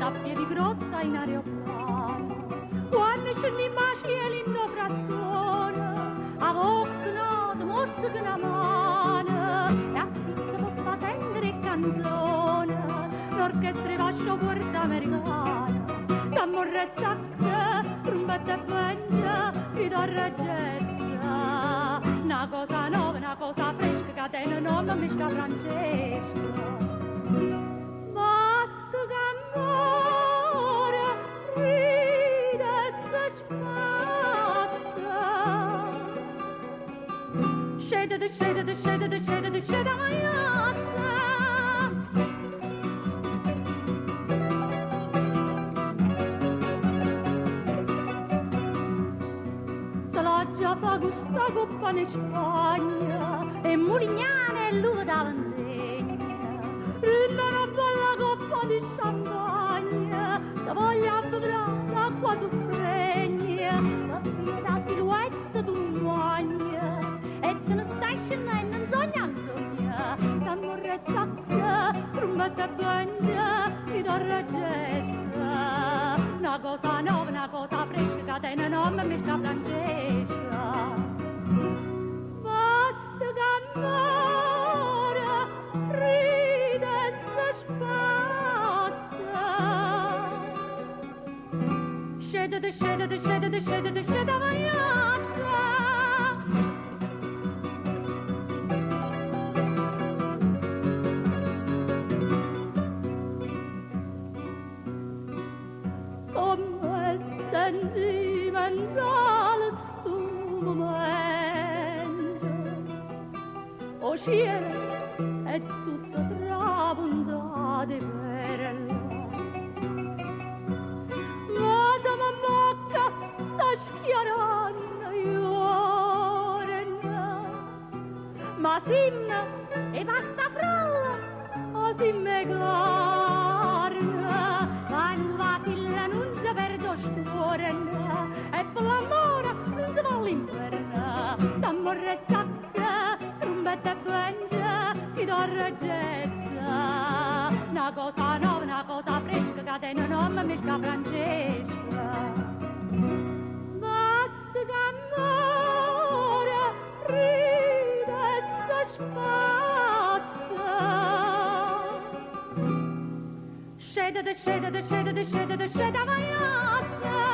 a Piedigrotta in aeroplano. Quando scendimmo a cielo in do frattone, a bocca no, mozzica una mano, e a pizza per fa sentire canzone, l'orchestra di vascio porta americana, tamburro e sacca, trombetta e banjo, chitarra e jazz. Una cosa nuova, una cosa fresca, che tiene nome mischia Francesca. Basta che amore ride e se spassa. Scendete, scendete, scendete, scendete, scendete, ragazza. Te l'ho già fa gusta coppa in Spagna e Mulignane e l'uva da vendegna. Rinda una bella coppa di champagne, te voglio bere l'acqua tu fregna, la figlia da silhouette tu magna, e te ne stai scendendo in sogna, in sogna, tamburro e sacca, trombetta e banjo, chitarra e jazz. Una cosa nuova, una cosa fresca, che tiene nome mischia Francesca. Basta che amore ride e se spassa. Scendete, scendete, scendete, scendete, scendete, ragazza. Come sentimentale sto momento, o cielo è tutto trapuntato di perla. Ma da bocca sta schiarando giorno, ma simna e basta frolla, o simme carne, quando va filla non si perde scuorno, e per l'amore non si va all'inferno. Tamburro e sacca, trombetta e banjo, chitarra e jazz. Una cosa nuova, una cosa fresca, che tiene nome mischia Francesca. Basta che amore ride e se spassa. Scendete, scendete, scendete, scendete, scendete, ragazza.